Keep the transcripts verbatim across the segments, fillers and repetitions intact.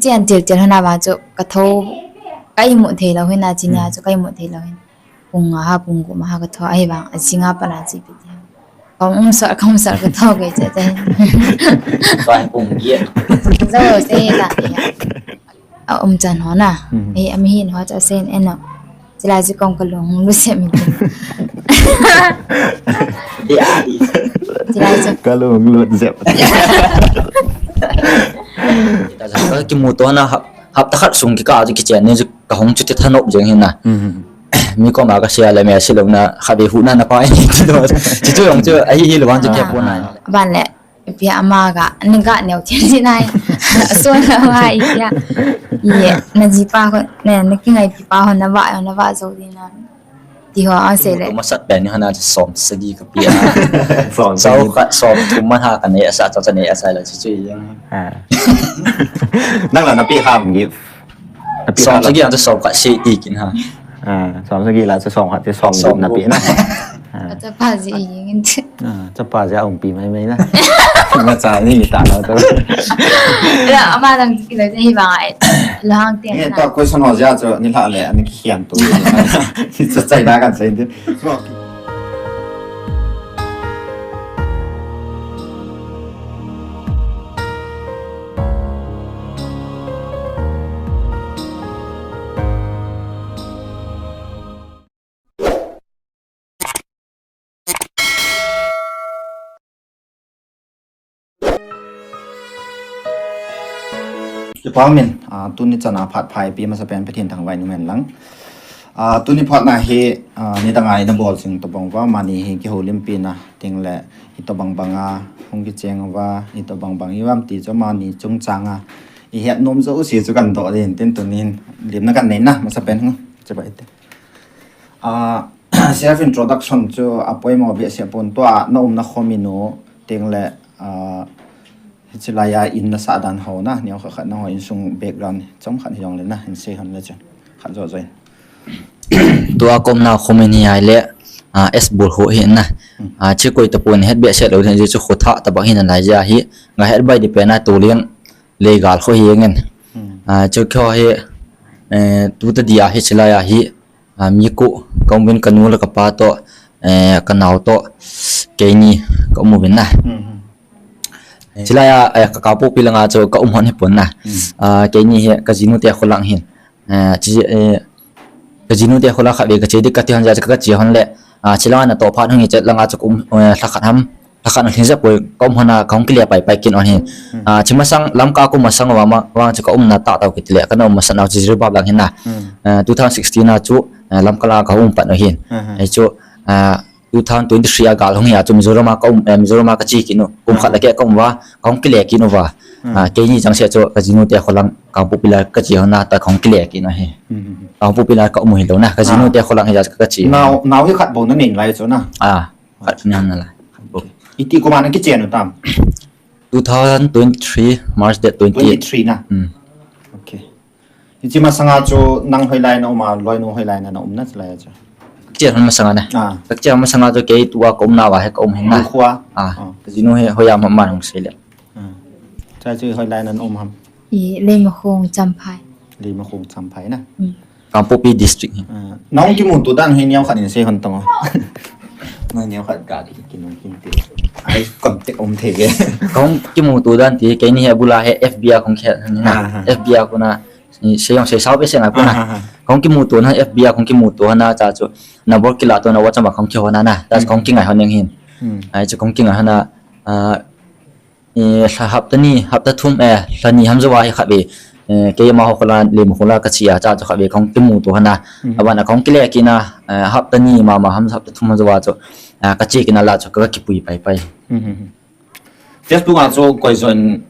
Chen til til hana ba chu ka tho, ka imut thei lou hin a, chini a chu ka imut thei lou hin. Pung nga ha, pung gup ma ha ka tho, ahivang, a singa pana chi pi ti. Ka um sot, ka um sot ka tho kei che che. Ka pung ye. Zo se la ti. A um chan ho na. Mhm. E, a mi hin ho cha sen en no. Chila chu kong ka lung lu se mi. Dia. Chila chu. Ka lung lu se. Ka kimu to na hap, hapta khat sung kikah chu kichen ni chu ka hung chu ti thanop jeng hin na. Mhm. Mi koma ka sia le me si lo na kha be hu na na pa ni ti lo. Chu chu jong chu ahi hi lo wan chu ke po na. Ban le. Pia ama ga, ni ga neo thiam si nai. So na wa i pia. Ye, na ji pa ko, ne, na ki ngai pi pa ho na va, na va zo di na. Ti ho a se le. Masat pen ni hana som sagi ka pia. Som sagi. Sao ka som thum man ha ka ne asa, sao ka ne asa la chu chu yang. Ha. Nang la na pi ham gi. Som sagi ang chu som khat si ti kin ha. Ah, som sagi la chu som khat ti som som na pi na. Ah. Chapa ji i ngin. Ah, chapa ji a um pi mai mai na. Na cha ni ta na to. Ya, ama dang ki le hi ba ai. La hang te. Ni na. Ta question ho ja chu ni la le, ni ki hian tu. Ni cha chai na kan sai din. Kipa min, ah, tuni chana phat phai pi masa pen Pathen thangvah in um hen lang. Ah, tuni phat na hi, ah, ni dang a i na bol jing tobang uva, mani hi kihoulimpi na ding le, hitobang bang a hung kicheng uva, hitobang bang i um ti chu mani chungchang a i het nom jouse chu kan doh ding tin tunin limna kan nei na, masa pen hu, che ba ite. Ah, self introduction chu a poimo behseh pon, tua na umna khom in u, ding le, ah, hiche lai a in na sah dan ho na, neo khat khat na ho insung background chom khat hi jong le na, hin sei hon le chun. Khat jo jo in. Tua ka umna khom in hi ai le, ah, S Bul ho hi na. Hmm. Ah, chi koi ta pon het behseh lou hin, chu kho thah ta bang hin lai ja hi. Nga het bai di pe na tu liang le gal kho hi ngen. Hmm. Ah, chu kho hi, eh, tu ta dia hiche lai a hi. Ah, mi ko, ka um uvin ka nu le ka pa toh, eh, ka nao toh, keini ka um uvin na. Hmm. Eh, chulai a, eh, ka Kangpokpi langa chu ka um hon hi pon na. Hmm. Ah, keini hi ka jinu te kho lang hin. Eh, chi, eh, ka jinu te kho lang khat ve ka che di ka ti hon ja chu ka che hon le. Ah, chulanga na toh phat hung hi che langa chu ka um, eh, lha khat ham. Lha khat na lhin jep poi ka um hon a ka hung kile pai pai kin hon hin. Hmm. Ah, chi masang Lamka ka um masang uva ma, vang chu ka umna tah tah kiti le, ka na um masat nau chu Jiribam lang hin na. Hmm. Ah, two thousand sixteen a chu, ah, Lamka la ka um pat u hin. Hmm. Ai chu, ah, two thousand twenty-three a gal hung hi a chu Mizoram a ka um, eh, Mizoram a ka che kin u. Kum khat la ke ka um uva, ka hung kile kin uva. Hmm. Ah, keini chang se chu ka jinu te kho lang Kangpokpi la ka che hon a ta ka hung kile kin u hi. Hmm. Kangpokpi la ka um hi lou na, ka jinu te kho lang hi a ka che. Nao, nao hi khat bou na nei lai chu na. Ah. Khat ni ham na la. Okay. Iti kum a na kichen u tam? Two thousand twenty-three, March date twenty-eight. Twenty-three na? Hmm. Okay. Hiche masanga chu nang hoilai na um a, loinu hoilai na na um na chulai a chu? Ka che hon masanga na. Ah. Ka che hon masanga chu kei tua ka umna uva hi ka um hin na. Lukhu a? Ah. Ah. Ka jinu hi hoiya ma ma hung sei le. Ah. Chai chu hoilai na na um ham? I Leimakhong Champhai. Leimakhong Champhai na? Hmm. Kangpokpi district hi. Ah, nahung kimuto dan hi neo khat in sei hon tong o. Neo khat ga ki kinung kin te. Ai, contact um thei ve. Kahung kimuto dan ti, keini hi abul a hi F B a kahung kihel na. Ah, ah. F B a kona, sei jong sei sao behseh ngai pon na. Ah, ah, ah. Kahung kimuto na, F B a kahung kimuto na, cha chu. Number kila to na WhatsApp a kahung kihou na na. Ta chu kahung kingai hon jeng hin. Hmm. Ai chu kahung kingai hon na, ah, Eh, lha hapta ni, hapta thum, eh, lha ni ham jou a hi khat ve, eh, keima ho kho la, Leimakhong la ka che a, cha chu khat ve kahung kimuto hon a. Mhm. Aban a kahung kile kit na, eh, hapta ni mama ham, hapta thum ham jou a chu, ah, ka che kit na la chu ka, ka kipui pai pai. Mhm. Facebook a chu koi join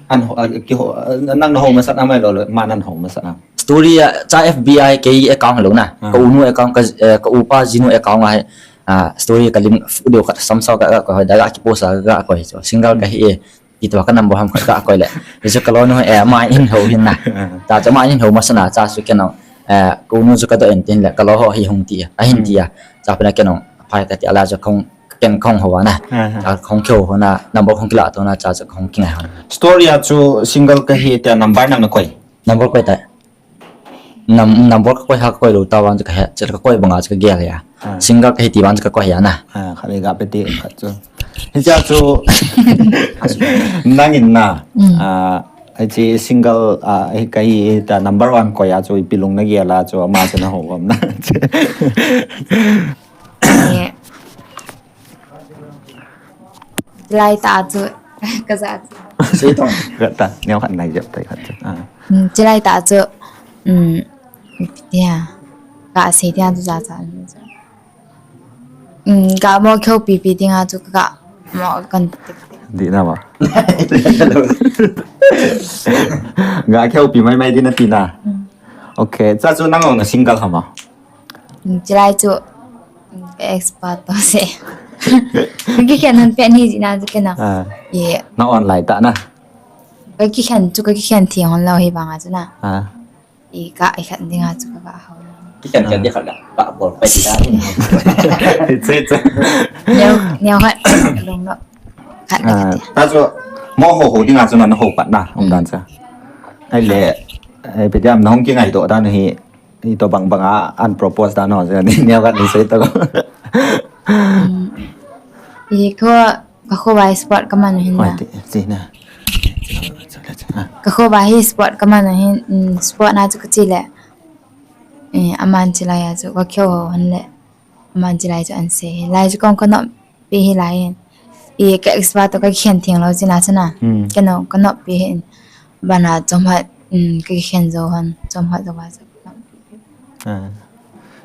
an ho, ah, kiho, ah, nang na ho masat a mai lou lou, ma nang ho masat a. Story a, cha F B a kei account lou na. Ah. Ka u nu account, ka, eh, ka upa jinu account a hi. Ah, story ka lim fu deu khat sam sao ka, ka, ka, da ga kipost a ka, ka koi chu. Single ka hi e, iti ka number ham khat ka koi le. Hichu ka loi nu, eh, ama in hou hin na. Ah. Cha chu ama in hou masat na, cha chu kei nau, eh, ka u nu chu ka doh in tin le, ka loi ho hi hung ti a, ahin ti a. Hmm. Cha pen a kei nau, phai ka ti a la chu kahung, kei kahung hou a na. Ah, ah. Cha kahung kihou hon a, number kahung kila to na, cha chu kahung kingai hon. Story a chu single ka hi ti a number nang na koi? Number koi tai. Nam, number ka koi ha ka koi lou ta vang chu ka he, chu ka koi banga chu ka gel ya. Ah. Single ka hi ti vang chu ka koi ya na. Ah, khat le ga pe ti khat chu. Hicha chu. Nangin na. Mm. Ah, hichi single, ah, hi ka hi ta number one koi a chu ipi lung na gel a chu ama chu na ho bam na. Eh. Chilai ta chu ka ja chu. Sei tong. Ka ta, neo khat nai jep tai khat chu. Ah. Mm, chilai ta chu. Mm, tia. Ka sei tia chu ja cha. Mm, ka mo kheu pi pi tinga chu ka mo kan tik tik. Di na ma. Ga kheu pi mai mai di na ti na. Mm. Okay, cha chu nang ong na single hama. Mm, chilai chu, mm, ka expert to se. Ka kikhen hon pe ni ji na chu ke na. Ah. Ye. Na online ta na. Ka kikhen chu ka kikhen thi hon lo hi banga chu na. Ah. I ka i khat dinga chu ka ka hau. Kikhen khen di khat la. Ka bol pe di na. It's, it's. Neo, neo khat. Long no. Khat la khat. Ah, ta chu mo ho ho dinga chu na ho pat na. Um dan cha. Ai le, ai pe diam na hong ki ngai do dan hi. Itobang bang a unpropose dan ho, ni, ni ka ni sei to. Mm. I kho, ka kho vai sport ka man hin na. Oi, ti, ti na. Ka kho vai hi sport ka man hin, mm, sport na chu ka chi le. Eh, aman chi lai a chu ka kheu ho han le. Aman chilai chu an sei. Lai chu kong ka nop pi hi lai. I ka expert to ka khen theng lo china chana. Hmm. Ka no, ka nop pi hi. Bana chom hat, mm, ka khen jo han, chom hat jo ba sa. Ah.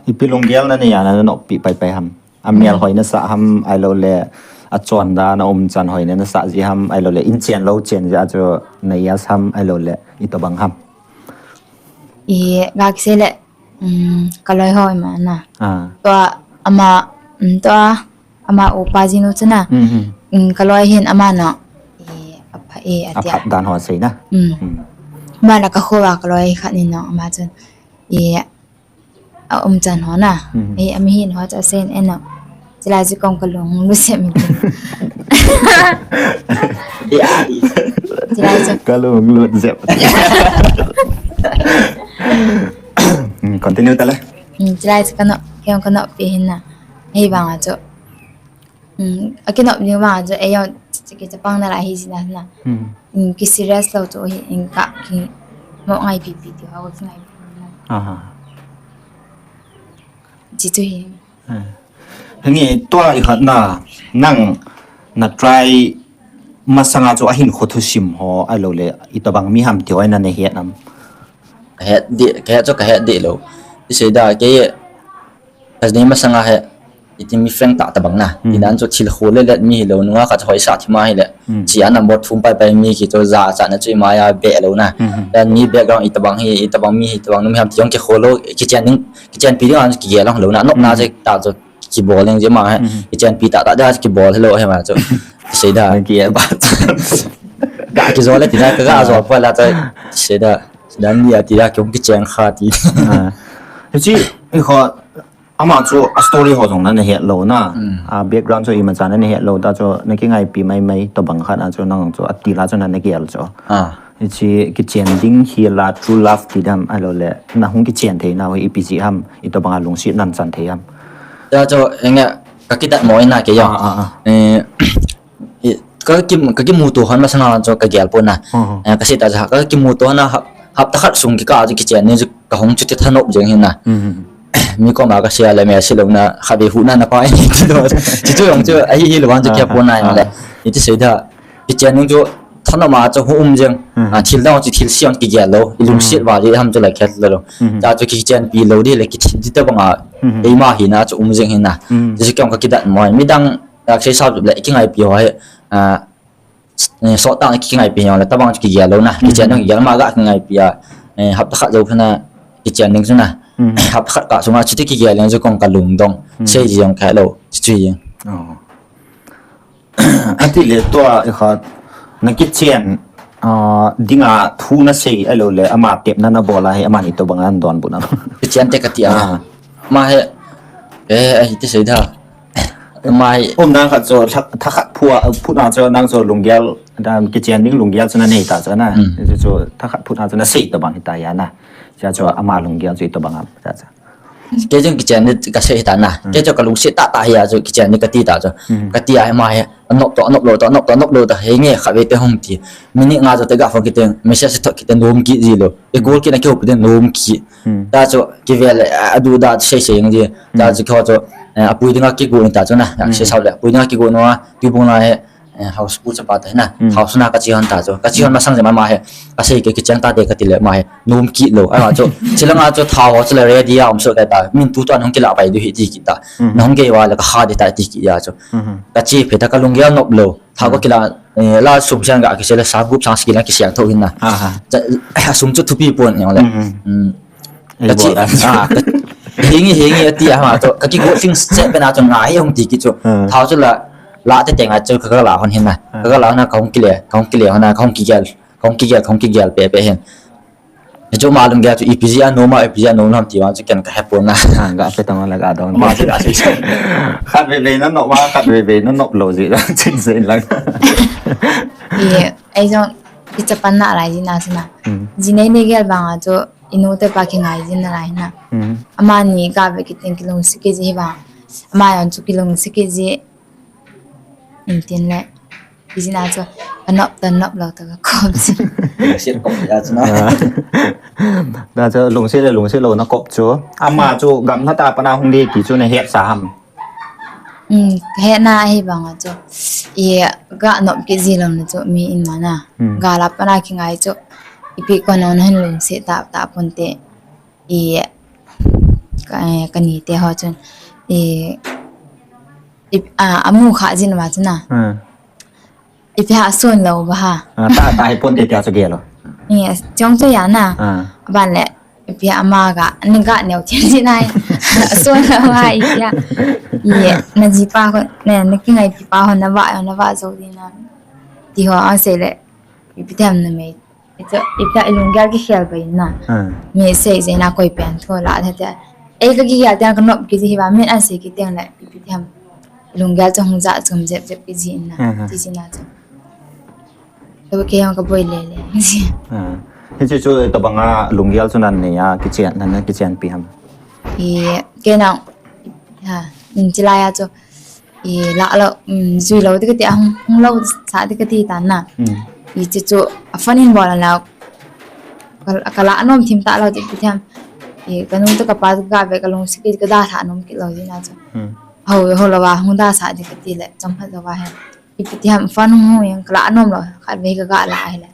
Ipi lunggel na nei a na nop pi pai pai ham. A mial hoi na sa ham, ai lo le a chon da na um chan hoi na na sa ji ham, ai lo le in chen lo chen ji a chu na ya ham, ai lo le itobang ham. I ga ki sei le, mm, ka loi ho ima na. Ah. Tua ama, mm, tua ama upa jinu chana. Mhm. Mm, ka loi hin ama no. I, apha, i, a atia. Aphat dan ho sei na. Mm. Mm. Ama na ka kho va ka loi khat ni no ama chun. I, a um chan ho na. Mhm. I, a mi hin ho cha sen eno. Chilai chu kong ka lung lu sem mi. Di a di. Chilai chu. Ka lung lu sem. Mm, continue ta le. Mm, chilai chu ka no, kong ka no pi hin na. Hei bang a chu. Mm, a ki no ni bang a chu, ei yo, chi ki cha pang na la hi si na na. Mm. Mm, ki serious lo chu hi, in ka, ki mo ngai pi pi ti ho, ki ngai pi na. Aha. Chi chu hi. Eh. Nge tua i khat na, nang na try masanga chu a hin kho thusim ho, a lo le, itobang mi ham ti ho na ne hiat nam. Ka het di, ka het chu ka het di lo. I sei da, ke, ka ni masanga he, iti mi friend ta tabang na. Hmm. Inan chu thil kho le let mi hi lo, nunga ka chu hoi sa thi ma hi le. Hmm. Chi a number thum pai pai mi ki chu ja cha na chu i ma ya be lo na. Hmm. Dan mi background itobang hi, itobang mi hi, itobang nu mi ham ti jong ki kho lo, ki chen ding, ki chen pi ding an ki ge long lo na. Nok na che ta chu ki bol leng je ma he. Mhm. Ki chen pi ta ta da ki bol hello he ma chu. Sei da. Ki ba. Ga ki zo le ti na ka ga zo pa la ta. Sei da. Dan ni a ti da ki ki chen kha ti. Ah. Chi i kho ama chu a story ho jong na na het lo na. Mm. A background chu i ma cha na na het lo ta chu na ki ngai pi mai mai tobang khat a chu nang chu a ti la chu na na gel chu. Ah. Hichi kichen ding hi la true love ti dam a lo le. Na hung kichen thei na ho ipi ji ham, itobang a lungset nan chan thei ham. Ta chu, enge, ka kidat mo ina ke ya. Ah, ah, ah. Eh, i, ka ki, ka kimuto hon masanga chu ka gel pon na. Uh-huh. Eh, ka sei ta ja, ka kimuto na hap, hapta khat sung ki ka chu kichen ni chu ka hung chu ti thanop jeng hin na. Mhm. Mi koma ka sei a le me sei lo na, kha be hu na na pa ni ti do. Chi chu jong chu, a hi hi lo wan chu ke pon na le. Ah, ah. Iti sei da. Kichen nung chu thanop ma chu hu um jeng. Mhm. A, thil dang chu thil siam ki gel lo. I lungset va di ham chu la khet lo. Mhm. Cha chu kichen pi lo di le kichen di ta banga. Mhm. Eima hi na chu um jeng hi na. Mhm. Chu kiong ka kidat mo. Mi dang ka sei sa le ki ngai pi ho he. A, s-, eh, so ta ki ngai pi ho le ta bang chu ki gel lo na. Kichen nung ki gel ma ga ki ngai pi a. Eh, hapta khat jo phana kichen nung chu na. Mhm. Hapta khat ka sunga chu ti ki gel nung chu kong ka lungdong. Mhm. Sei jong ka lo. Chu jeng. Oh. Ati le tua i khat na kichen, ah, dinga thu na sei a lo le ama tepna na bol a hi ama ni tobang an donbut na. Kichen te ka ti a. Ah. Ma he, eh, eh, ti sei da. Ama hi. Umdan khat chu, tha, thakhat phu a, phu na chu nang chu lunggel, da, kichen ding lunggel chu nanei ta chu na. Hmm. Chu, chu thakhat phu na chu nasei tobang hita ya na. Chu, chu ama lunggel chu itobang a, chu, chu. Kei jong kichen ni kasei hita na. Hmm. Kei chu kalungset tah tah hi a chu kichen ni kati ta chu. Hmm. Kati a ama hi, anop to, anop lou to, anop to, anop lou to, henge khatvei te hung ti. Minute nga chu te ga phone kit teng, message thot kit teng, nom kit ji lou. Ei call kit na kihoupi teng, nom kit. Hmm. Ta chu, kivel, a, aduhdah sei sei jeng ji. Ta chu kihou chu, eh, apui dinga kigo ni ta chu na, hmm, sei sao le, apui dinga kigo nunga, tubung na hi, eh, house pu chapa ta hi na, hmm, house na kache hon ta chu. Kache hon masang jeh ma, ama hi, kasei kei kichen ta te kati le, ama hi, nom kit lou. Ama chu, chilanga chu thao ho chu le ready a um soh kei ta, min tutua nahung kilah pai diu hi ti kit ta. Hmm. Nahung gei uva le kakha ding tai ti kit a chu. Hmm. Kache phat a kalunggel nop lou. Thao ka kila, eh, la sum sian ga kisei le sa gup sang ski la kisiang tho hin na. Aha. Cha, a sum chu thupi pon jong le. Mhm. Hmm. Ei, kache, bol a. Ah, ka, hingi, hingi ati a ma to. Ka kigo thing se pe na chu ngai hung ti kit chu. Hmm. Thao chu la, la te te ngai chu ka, ka la hon hin na. Hmm. Ka, ka la hon na kahung kile, kahung kile hon na, kahung kigel, kahung kigel, kahung kigel pe pe hin. Hichu ama lunggel chu ipi jeh a nom a, ipi jeh a nom ham ti vang chu ken kahe pon na. Ah, ga pe tong la ga dong. Ama chu ga sei sei. Khatvei vei nanop a, khatvei vei nanop lou jeh a ching sei lang. Ei, ei jong kichapan na lai ji na chu na. Hmm. Ji nei nei gel vang a chu inu te pa kingai ji na lai na. Hmm. Amani ga ve kit teng kilungset kit ji hi vang. Ama jong chu kilungset kit ji. Intin le. Ijeh inem chu, anop ta nop lou ta kakop ji. Lungset kop ja chu na. Ah. Na chu lungset le lungset lou na kop chu. Ama chu gamla tah a pat na hung ding ti chu nahet sa ham. Hmm, hetna ahi banga chu. I ga nop kit ji lou na chu mi in ma na. Hmm. Ga la pat na kingai chu. Ipi kon na hin lungset ta ta pon te. I ka, eh, kani te ho chun. I Ip-, ah, amu kha jin ma chu na. Hmm. Ipi ha sun lou ba ha. Ah, ta, ta hi pon te tia chu gel lou. Yes, chong chu ya na. Ah. Ban le, ipi ama ga, ni ga neo chen jin ai. Sun lou ha ipi ha. Ye, na ji pa ko, ne, na kingai pi pa ho na ba, na ba jo di na. Ti ho a sei le, ipi them na mei. Ichu, ipi a ilunggel kikhel pai na. Ah. Mi sei jeh na koi pen thu la tha tia. Ei ka kigel teng ka nop kit ji hi va, min an sei kit teng le, ipi ti ham. Ilunggel chu hung ja chom jep jep kit ji na. Ah, ah. Ti ji na chu. Tua kei jong ka boi le le. Ah. Hichu chu tobang a lunggel chu nan nei a, kichen, nan, nan kichen pi ham. I, kei nang, ha, in chi lai a chu. I la lou, um, jui lou ti kati a hung, hung lou sa ti kati ta na. Hmm. I chu chu, a phone in bol la, ka, ka la nom thim ta lou ti ti tham. I ka nu to ka pa ka ve ka lungset kit ka da tha nom kit lou ji na chu. Hmm. Ho, ho lou va hung da sa ti kati le, chom phat lou va he. I ti ham phone hung hung yang ka la nom lou, khatvei ka ga la hi le.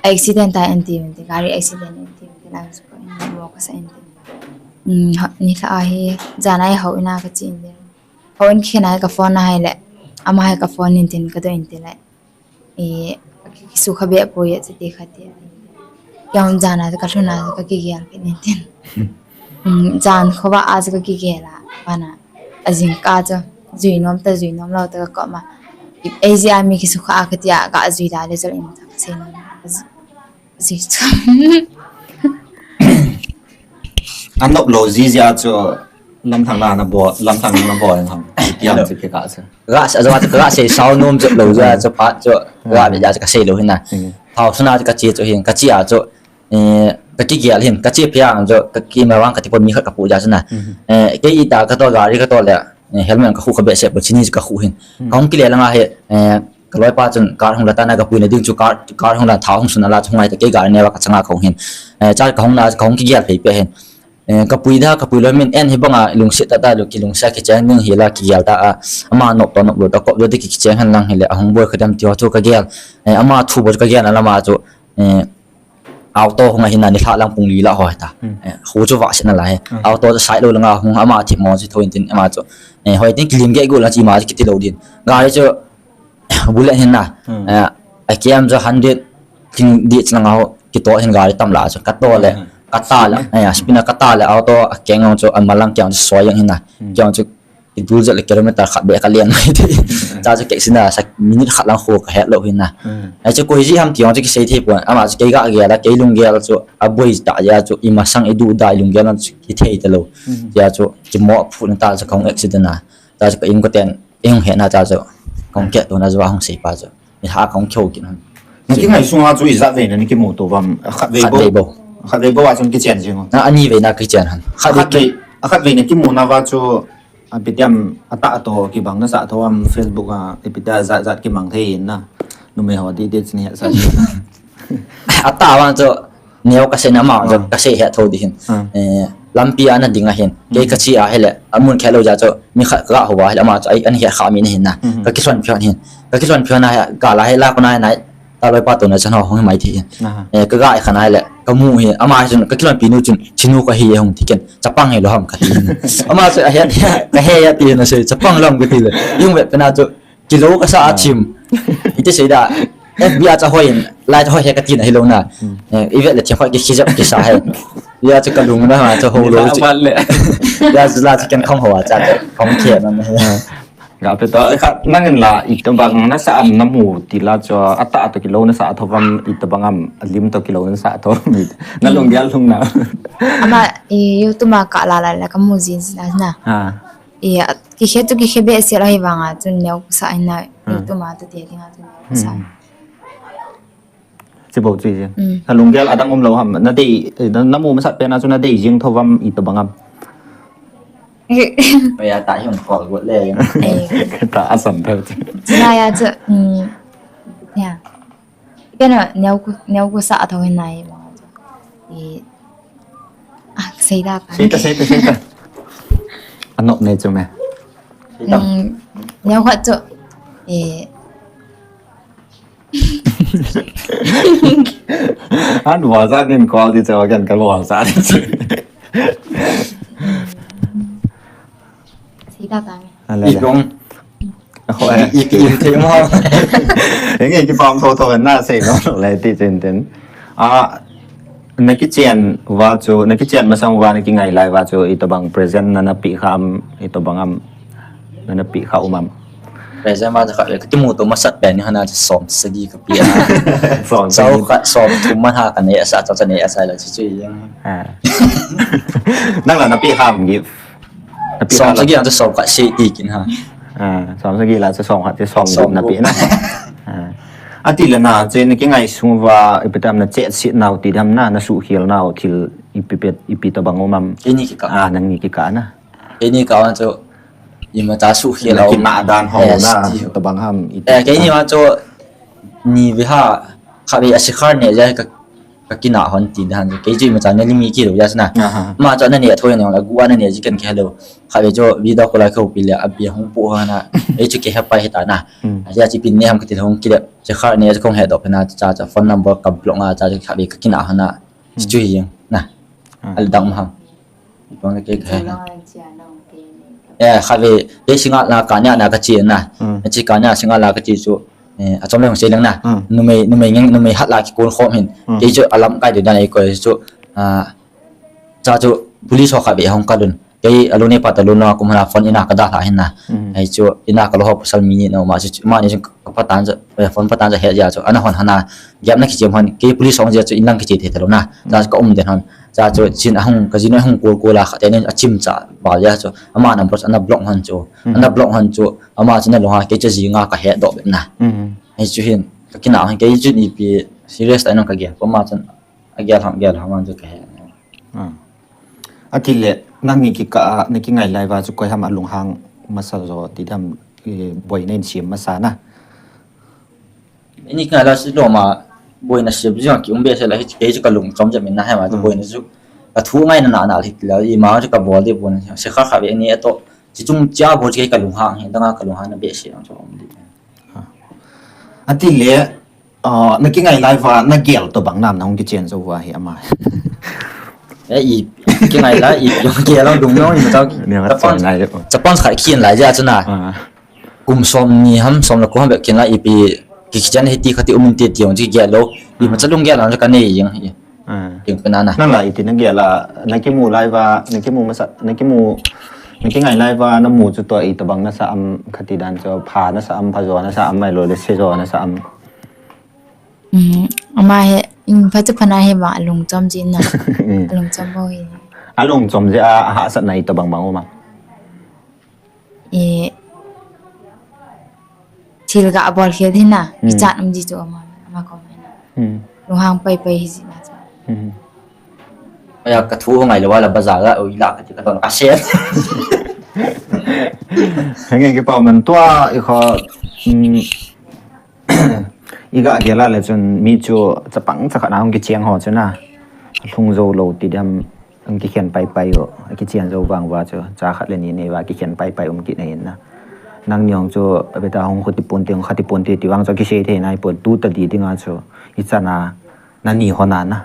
Accident ta en ti, gari accident en ti, la mo ka sa en ti. Um, ha, ni tha a hi, jan a hi ho ina ka chi in le. Hou in khen a hi ka phone na hi le, ama hi ka phone in tin ka do in ti le. I, kisukha be poi a chu ti kha ti. Kei jong jan a ka lhun a ka kigel kit in tin. Um, jan khovah a chu ka kigel a, bana. A jingkah chu, jui nom ta, jui nom lou ta ka kop ma. I, ei jeh a mi kisukha a ka ti a, ka jui da le chu in ta ka sei nom. Ji chu. Anop lou ji jeh a chu lamthang na na bol, lamthang na na bol ham. Ti ham chu kei ka chu. Ga sa, ga, ga sei sao nom chu lou jeh a chu phat chu. Ga be jeh a chu ka sei lou hin na. Hmm. Thao suna chu ka che chu hin, ka che a chu, eh, ka kigel hin, ka che pia ang chu, ka ki ma wang ka ti pon mi khat ka pu jeh a chu na. Hmm. Eh, kei ita ka to gari ka to le, eh, helmet ka khu ka be se pon chini chu ka khu hin. Hmm. Ka hung kile langa hi, eh, Ka loipa chun car hung la tan a ka puina ding chu car, car hung la thao hung sun a la chu hung ngai ta kei gari neo a ka changa ka hung hin. Eh, cha ka hung na, ka hung kigel phei peh hin. Eh, ka pui da, ka pui lou min en hi banga lungset ta ta lou kilungset kicheng ding hi la kigel ta a. Ama nop to nop lou ta kop lou ding kicheng hen lang hi le a hung boi kha dem ti ho chu ka gel. Eh, ama thu boi ka gel na lama chu, eh, auto hung a hin a ni lha lang pung li la ho ta. Hmm. Eh, hu chu va sin a la he. Hmm. Auto chu sai lou langa hung ama thi mo chu tho in tin ama chu. Eh, hoi tin kilim ge gu la chi ma chu kiti lou din. Gari chu bullet hin na. Hmm. Eh, a kiam chu hundred tin di chang ho kito hin gari tam la chu. Ka to le, hmm, ka ta le. Eh, speed na ka ta le auto a keng chu a malang kiam chu soi yang hin na. Hmm. Kiam chu Kidul jat le kilometer khat beh ka len mai ti. Cha chu kei sin a sa minute khat lang khu ka het lou hin na. Hmm. Ai chu koi ji ham ti jong chu kisei thei pon. Ama chu kei ga gel a, kei lunggel chu a boi ta jeh a chu i masang i duh da i lunggel chu kithei ta lou. Hmm. Jeh a chu kimo phu na ta chu ka hung accident a. Cha chu ka in ko ten. Ei hung hetna cha chu, kong kihetona chu ahung seipa chu, ei ha kong kihou kit hon. Na kingaisang a chu ijat vei na kimuto uvam? Khatvei bou. Khatvei bou. Khatvei bou a chun kichen jing u. Na ani vei na kichen hon. Khatvei, khatvei na kimuna uva chu, ipi ti ham, atah toh kibang nasah tho uvam? Facebook a ipi ti ham, jat jat kimang thei in na. Numei ho didi chun hesa. Atah vang chu, neo kasei na, ama chu kasei het tho di hin. Eh, lampi a ana ding ahin. Kei kache a hile, amun khelou jeh chu, mi khat kaga hou a hile, ama chu ana het kha mi na hin na. Kakilhon phi hon hin. Kakilhon phi hon a hi, kala hi la kona hi nai. Taloi pa tona chan ho hung hi mai thei hin. Eh, kaga i khan a hile, kamu hi, ama hi chun, kakilhonpi nu chun, chinu kahi e hung ti ken, chapang hilou ham kati hin. Ama chu ahet, kahe e ati hin asei, chapang lou ham kati le. Jong vet pena chu, kilou kasa a chim. Iti sei da, F B a cha hoi in, lai cha hoi he kati na hilou na. Eh, ivet le thim hoi ki khijep kisa he. Ya chu kalung na ha, cha hou lou chu. Ya chu la chu ken khong ho a cha, khong khe na na. Ga pe to, kha, nangin la, itobang nasah am namu ti la chu, atah toh kilou nasah tho uvam, itobang am, alim toh kilou nasah tho uvam, na lunggel lhung na. Ama, i, YouTube a kala la la kamu jin na na. Ha. I, a, kikhe tu kikhe behseh la hi vang a, chun neo kasah in na, YouTube a tu te ding a chun neo kasah. Chi bou chi jing. Na lunggel adang um lou ham? Na dei, na, namu masat pen a chu na dei jing tho uvam, itobang am? Paya ta hi hung call got le jing. Eh. Ta asam thei. Chuna ya chu, um, ya. Kena neo ku, neo ku sa tho hin nai ma chu. I, ah, sei da ka. Sei ta, sei ta, sei ta. Anop ne chu me. Sei ta. Um, neo khat chu. I, An vasa din call di chawa kan ka vasa di. Sita tang. Ale. Ikong. Ako eh. Ikim te mo. Enge ki pam tho tho na sei no le ti chen ten. A, na kichen uva chu, na kichen masang uva, na kingai lai uva chu, itobang present na na pe kha am, itobang am na na pe kha um am? Present ma cha kha, ka kimuto masat pen ni hana cha som sagi ka pe a. Som sagi. Kha som thum man ha ka nei asa, cha cha nei asa la chu chu jeng. Ah. Nang la na pe ham gift? Na pe som sagi ang cha som kha se ti kin ha. Ah, som sagi la cha som kha ti som gup na pe na. Ah. Ati le na, che na kingaisang uva, ipi tam na chet sit nau ti dam na, na suhkhel nau thil ipi pet, ipi tobang um am? Keini kikah. Ah, nang ni kikah na. Keini kah vang chu, imacha suhkhel a um. Kina dan ho na, tobang ham, iti. Eh, keini vang chu, ni ve ha, kha ve a sikhar ne ja ka, ka kina hon ti dan chu. Kei chu imacha na limi kilou ja na. Aha. Ma chu na ne thoi ne la, gu na ne ji kan ke hello. Kha ve chu, video call a ko pi le, a bi hung pu ha na. Ei chu ke ha pai he ta na. Hmm. A ja chi pin ne ham ka ti hung ki le. Sikhar ne ja kong he do pe na cha cha phone number ka block nga cha cha kha ve ka kina ha na. Hmm. Chu hi jeng na. Ah. Al dang ma ham. Ipang le kei ka he. Eh, kha ve, kei singa la ka nia na ka chi na. Mm. Chi ka nia singa la ka chi chu, eh, achom le hung sei leng na. Mm. Numei, numei ngeng, numei hat la kikon khom hin. Mm. Kei chu alam kai de dan ei koi chu, ah, cha chu police ho kha ve hung kalun. Kei alun e pa ta lun lo kum hana phone ina ka dalha hin na. Mm. Ei chu ina ka lo ho pasal mi ni no ma chu, ma ni chu ka patan cha, eh, phone patan cha he ja chu. Ana hon hana, gap na kichi hon, kei police hung ja chu inlang kichi the ta lo na. Cha chu ka um den hon. Cha chu chin ahung, ka jin ahung kol kol a kha te nin achim cha bal ja chu. Ama number chu ana block hon chu. Mhm. Ana block hon chu. Ama chu na lo ha kei chu jinga ka he do be na. Mhm. Ei chu hin, ka kina hon kei chu ni pi serious ta nang ka gel. Ko ma chun a gel ham, gel ham chu ka he. Ah. Ati le, nang ni kikah a, na kingai lai uva chu koi ham alunghang masa jo ti dam, eh, boina in siam masa na. Ini ka la si lo ma, boina siam jong ki um be se la hi, kei chu ka lungchom jep in na he ma, hmm, boina chu ka thu ngai na na na hi la, ima chu ka bol de boina, se kha kha ve ni ato, chi chung cha bo chi ka lunghang, he dang a ka lunghang na be se ang chu um di. Ha. Ati le, ah, na kingai lai uva, na gel tobang nam na hung kichen jo uva hi ama. Eh, i, kingai lai, i, gel lo dung no, i ma tau. Ni ma chapang, chapang ngai le. Chapang khai khin lai ja chu na. Ah. Kum som ni ham, som le ko ham be kin la ipi, ki kichen hiti khati um in ti ti jong chi gel lo. Imacha lunggel a ka nei jeng hi. Ah. Jeng pe na na. Nang la iti na gel a, na kimu lai uva, na kimu masa, na kimu, na kingai lai uva, na mu chu to itobang na sa am khati dan chu, pha na sa am, pha jo na sa am, mai lo le se jo na sa am. Mm, ama he, mm, pha chu pha na he ba, alungchom jin na. Mm. Alungchom bo hi. Alungchom je a, ahahsat na itobang bang um am? Eh, thil ga bol khel hina, hmm, kichat um ji chu ama, ama kom hina. Hmm. Lunghang pai pai hi ji na chu. Hmm. Aya, ka thu ho ngai lou a la bazar a, oi la ka ti ka ton ka sen. Henge, kipa man tua, i kho, mm, i ga gel a le chun mi chu chapang chakhat na hung kicheng ho chu na. Lhung jou lou ti diam, hung kikhen pai pai u, kichen jou vang uva chu, cha khat le ni nei uva kikhen pai pai um kit na hin na. Nangni hung chu, abeta hung khuti pon ti, hung khati pon ti, ti vang chu kisei thei nai pon, tu ta di ding a chu, i chan a, nani hon a na,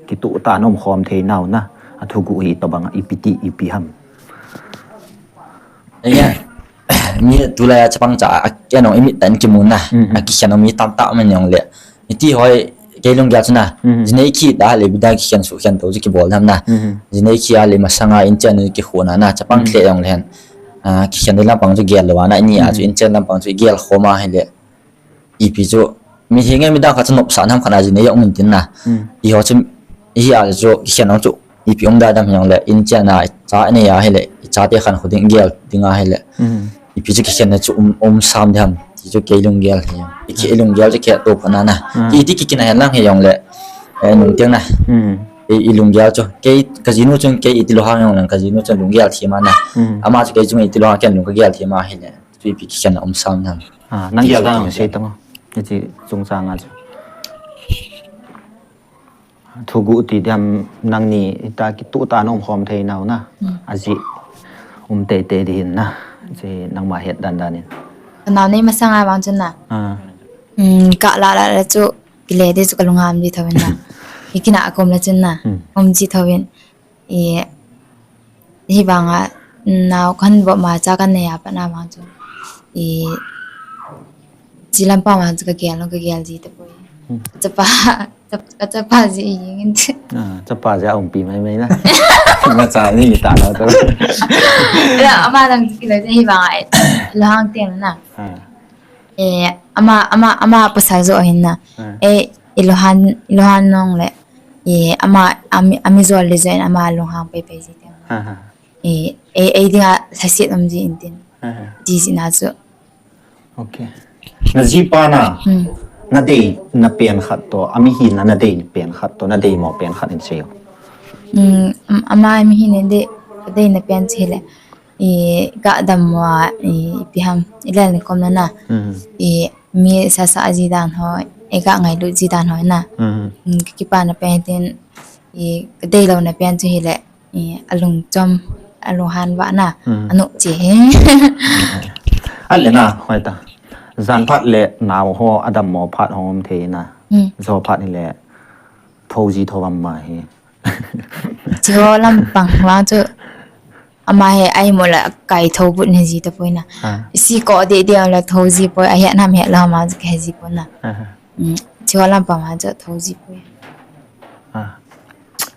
kituh tah a na um khom thei nau na, a thuguh hi tobang a ipi ti, ipi ham. Enge, mi tulai a chapang cha, a, kei nong i mit tah in kimu na, mhm, a kikhen mi tamtah um in jong le. Hiti hoi, kei lunggel chu na, mhm, jinei khi ta le bida kikhen su khen to chu kibol ham na. Mhm. Jinei khi a le masanga inchen u kikhuna na, chapang, mhm, khle jong le hen. A, kikhen lampang chu gel lou a na, ini a chu, mhm, inchen lampang chu i gel khom a hile. Ipi chu, mi hi nge midang khat chu nopsah nam khat a ji nei jong um in tin na. Hmm. Eiho chu, hi a chu, kikhen nung chu, ipi um da dam hi jong le, inchen a, cha nei a hile, chate khan khu ding gel ding a hile. Hmm. Ipi chu kikhen na chu um, um sam ding ham, ti chu kei lunggel hi jong. I kei lunggel chu kei to pha na na. Hmm. Iti kikina hen lang hi jong le, eh, nung tiang na. Hmm. I, i lunggel chu, kei, ka jinu chun kei iti lunghang jong le, ka jinu chun lunggel thim a na. Hmm. Ama chu kei chun iti lunghang ken lung ka gel thim a hile. Chu ipi kikhen na um sam nam. Ah, nang gel dan sei tang o. Hiche chungchang a chu. Thuguh ti diam nangni ita kituh tah a na um khom thei nau na. Hmm. Ajeh um tei tei ding hin na. Hiche nangma het dan dan in. Ka nao nei masang a vang chun na. Ah. Hmm, ka la la la chu kile ding chu ka lung ham ji thou in na. Hi kina a kom la chun na. Hmm. Um ji thou in. I, hi vang a, nao kan vop ma cha kan nei a pat na vang chu. I, chi lampang vang chu ka gel, ka gel ji tapoi. Hmm. Chapa, chap-, ka chapa ji i ngin. Ah, chapa ji a umpi mai mai na. Nga cha ni ta na to. Ya, ama dang chu kile hi vang a, lunghang teng na. Ah. Eh, ama, ama, ama pasal jo hin na. Hmm. Eh, i lunghang, i lunghang nong le. Eh, ama, ami, ami jol le jo in ama lunghang pai pai ji teng. Ha, ha. Eh, eh, eh, dinga lhasit um ji in tin. Ha, ha. Ti ji na chu. Okay. Na jipa na. Hmm. Na dei na pen khat to, ami hi na, na dei pen khat to, na dei mo pen khat in sei o. Hmm, am-, ama ami hi na dei, dei na pen chi le. I, ka dam mo a, i, ipi ham, i lel ni kom na na. Mhm. I, mi sasa ji dan ho, i ka ngailut ji dan ho na. Mhm. Mm, ka kipana pen tin, i, ka deilou na pen chu hile, i, alung chom, alung han va na, mhm, anu chi he. Ale na, hoi ta. Jan phat le nao ho, adam mo phat ho um thei na. Mm. Jo phat ni le, thou ji thou am ma he. Chiho lampang lang chu ama he ai mo la kai thou but ne ji ta poi na. Ah. Si ko de de la thou ji poi, a he nam he la ma chu ke ji poi na. Ah. Mm, chiho lampang lang chu thou ji poi. Ah.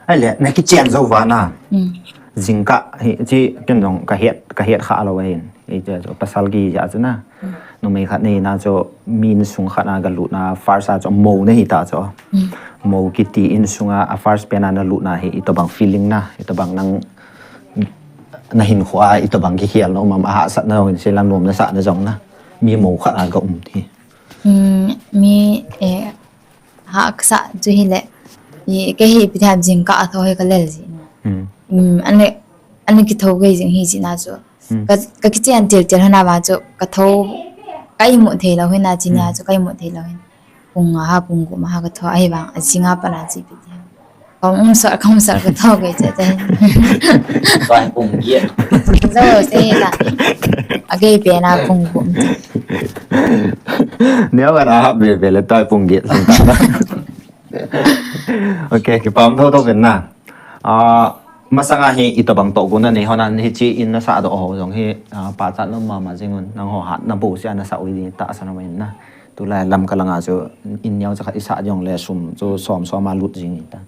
Ai le, na kichen jou va na. Mm. Jingkah hi, chi ken jong ka het, ka het kha lou hin. Ei chu, chu pasal ki ja chu na. Mm. Numei khat nei na chu mi insung khat na ga lut na first a chu mo na hi ta chu. Mm. Mo kiti insung a, a first pen a na lut na hi itobang feeling na, itobang nang na hinkho a, itobang kikhel na um am a hahsat na jong in sei lang lom na sa na jong na. Mi mo khat a ga um ti. Mm, mi, eh, hahsa chu hile. I, ka hi pi tham jingkah a thou hi ka lel ji na. Mm. Mm, ani, ani kithou gei jing hi ji na chu. Hmm. Ka, ka kichen til til hina va chu, ka thou, ka imut thei lou hina chi nia chu, ka imut thei lou hin. Pung nga ha, pung gup ma ha ka thou, ahi vang, a jing a pat na chi pi ti. Ka um sot, ka um sot, ka thou gei che che. Ka pung giet. Zo se la. A gei pen a pung gup. Neo ka na ha be be le toi pung giet. Okay, kipah thou thou ken na. Ah, masanga hi itobang tohgon na nei hon a hiche in na sah doh ho jong hi, ah, pachat lom mama jing un, nangho hat na bouseh a na sah u hi tahsan um in na. Tulai Lamka langa chu in neocha khat i sah jong le sum chu som som a lut jing in ta.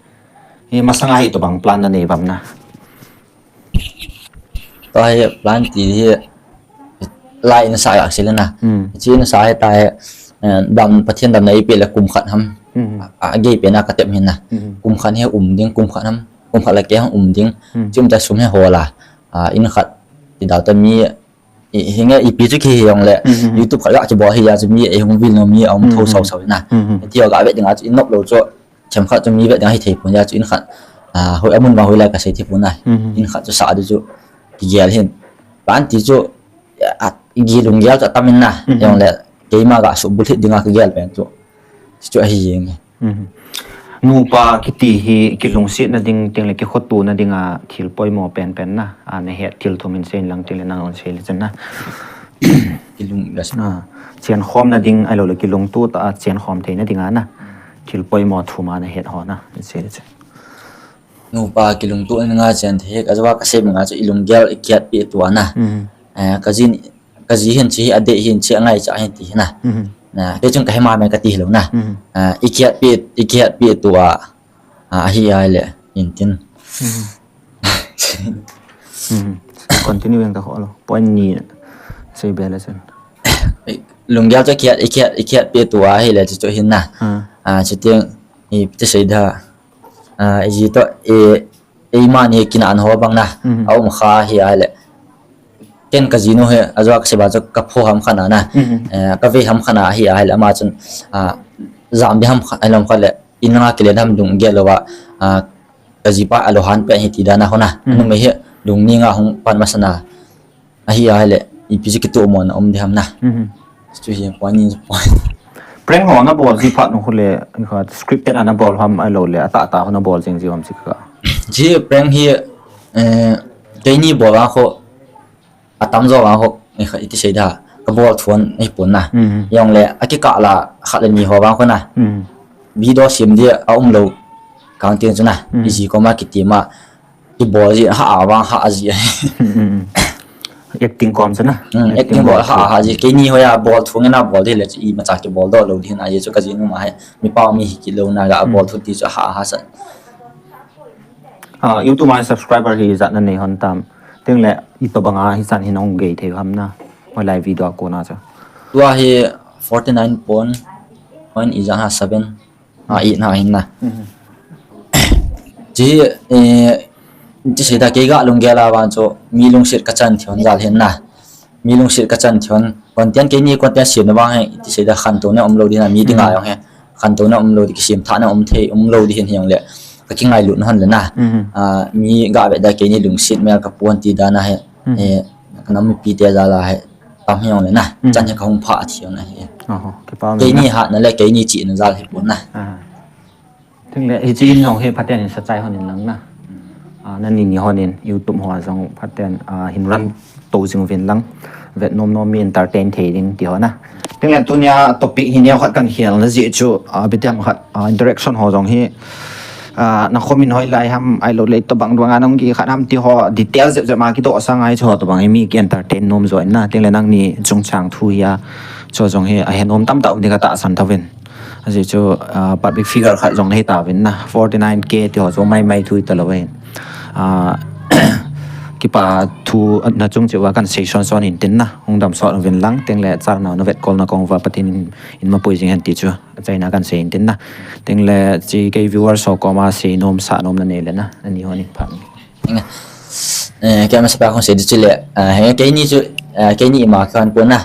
Hi masanga hi itobang plan na nei vam na. Tua hi plan ti hi lai in sa yak sila na. Hmm. Chi in sa hi ta hi, eh, dam Pathen damna i pe le kum khat ham. Hmm. A, a gei pe na ka tep hin na. Hmm. Kum khat hi um ding, kum khat ham. Kum khat le ke ham um ding. Hmm. Chim ta sum hi ho la. A, in khat ti dau ta mi Hinge ipi chu kihi jongle, YouTube khat ga kibol hi a chu mi eihung vil nom mi aum tho sau sau na. Ti a ga vet ding a chu in nop lou chu, themkhat chu mi vet ding a hithei pon a chu in khat, hoi amun vang hoilai kasei thei pon a. In khat chu sa di chu kigel hin. Pan ti chu, a, gi lunggel chu atam in na. Jongle, keima ga subul hit ding a kigel pen chu. Chu ahi jeng e. Nupa kiti hi kilungsetna ding, tengle kikhotona ding a thil poimo penpen na. A, nahet thil thum in seilang tengle nang hon sei le chun na. Kilung, a, chenkhomna ding, ahiloule kilungto tah a chenkhom theina ding a na. Thil poimo thum a nahet ho na, in sei le chun. Nupa kilungtona dinga chen thei, ajeh a kasei banga chu ilunggel ikihetpi tua na. Kaji hin che hi adei hin che angaicha hin ti na. Kei chun kahe mama kati hilou na. Ikihetpi, ikihetpi tua, ahi ahile, intin. Continue jeng ta ho lo. Point ni sei be le chun. Lunggel chu ikihet, ikihetpi tua ahile chu chu hin na. Chuteng, ipi ti sei da. Iji toh, eimani kinahna ho bang na. Aum kha hi ahile. Ken kajinu hi, ajeh a kasei ba chu kapho ham khat na na. Kavei ham khat na hi ahile ama chun, jam di ham khat, ahilam khat le, in nga kile dam lunggel louva, kajipa alo han pe hi ti dan a ho na. Numei hi, lungning a hung pan masa na. Ahi ahile, ipi chu kitomona um di ham na. Chu hi point ni point. Prank ho nabol ji phat nu khu le, scripted a nabol ham ahiloule, atahtah ho nabol jeng ji ham chi ka. Ji prank hi, keini bol vang khu, atamjo vang khu, iti sei da, kabol thon ahipon na. Jongle, akikah la khat le ni ho vang khu na. Video sem di aum lou, kang teng chu na. Iji koma kitima, kibol ji, ha a vang, ha a ji. Acting kom chu na. Acting bol, ha, ha ji. Keini hoiya bol thon nge nabol di le chu imacha kibol doh lou di hin ahi chu kajinu ma hi. Mipa mi hi kilou na ga bol thon ti chu ha, ha sa. YouTube a subscriber hi ijat nanei hon tam. Tengle itobanga hichan hin hung gei thei ham na. Hoilai video a kona chu. Tua hi forty nine point, point ijat ha seven. Eight na hin na. Chi, iti sei da kei ga lunggel a vang chu mi lungset kachan thei hon jal hin na. Mi lungset kachan thei hon. Content keini content semna vang hi, iti sei da khantouna umlou di na mi dinga jong hi. Khantouna umlou di, kisem thahna um thei, umlou di hin hijongle. Kakingailutna hon le na. Mi ga vet da keini lungset mel kapon ti dan a hi. Kanam mipite jal a hi. Tam hijongle na. Chan hi kahung phah thei hon ahi. Keini hatna le keini chihna jal hipon na. Tengle, hiche in jong hi phaten hin sachai hon in lang na. Nani ni hon in YouTube ho a jong phaten, hin run to jing uvin lang. Vet nom nom mi entertain thei ding ti ho na. Tengle tunia topic hi neo khat kan khelna jeh chu, ipi ti ham khat, interaction ho jong hi, nakhom in hoilai ham, ahiloule itobang banga nahung kikhat ham ti ho detail jep jep a kidoh sang ahi chu tobang hi mi ki entertain nom jo in na. Tengle nangni chungchang thu hi a, chu jong hi ahe nom tamtah um ding katahsan tauvin. Ajeh chu, public figure khat jong nahi tauvin na, forty nine K ti ho chu maimai thu hitalou ahin. Kipa thu nachung cheh uva kan sei son son in tin na, hung damsot uvin lang, tengle channau navetkolna kong uva Pathen in mapui jing hen ti chu achaina kan sei in tin na. Tengle chi kei viewers ho koma seinom sahnom nanei le na, ani hon in phat. Keima sapa kong sei di chu le, keini chu, keini ima khan pon na.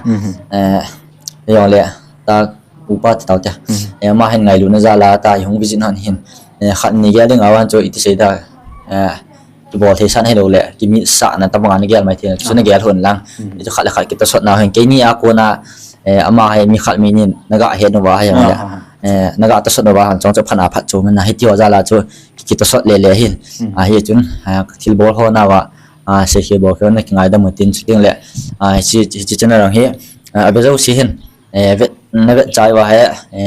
Jongle, ta upa ti tau tia. Ama hin ngailutna jal a ta ihung visit hon hin. Khat ni gel ding a vang chu iti sei da, kibol thei sah nahiloule kimitsahna tobanga nagel mai thei na chu nagel hon lang. Hichu khat le khat kitosotna hin keini a kona, ama hi mi khat mi nin naga het uva hijongle, naga tosot uva hon chong chu phatna phatchom na hiti ho jal a chu kitosot lele hin. Hichun, thilbol ho nauva, seikhel bolkhel na kingaidam u tin chutengle, hiche channel jong hi, ave jouse hin, navet chai uva hi,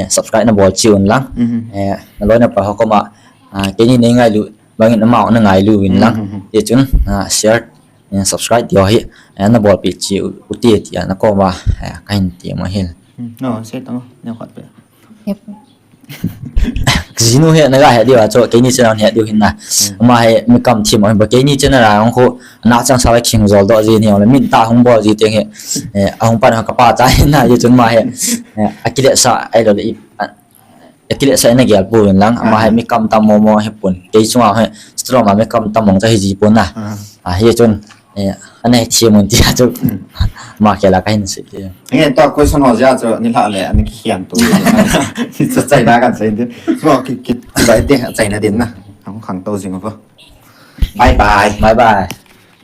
subscribe nabol cheh un lang. Naloi napa ho koma, keini neingailu bangin ama nangailu uvin lang. Hichun, share, subscribe ti ho hi, nabolpeh cheh u, ute tia nakoma, kahin tem ahi. Jinu hi naga het diu a chu, keini channel het diu hin na. Ama hi mi kam thim ahin ba keini channel a hung khu, nachang sa le khing jol doh ji hijongle, min ta hung bol ji teng hi. Ahung pan kapa cha hin na, hichun ama hi, akiletsah ahiloule, akiletsah in nagel pouvin lang, ama hi mi kam tam momo hipon. Kei chunga hi, strong a mi kam tam mong cha hiji pon na. Hichun, Eh, ana hi thi mun tia chu. Ma ke la ka hin si ti. Nge to question ho ja chu ni la le ani ki hian tu. Ni cha chai na kan sai din. So ki ki bai te chai na din na. Ang khang to jing vo. Bye bye. Bye bye.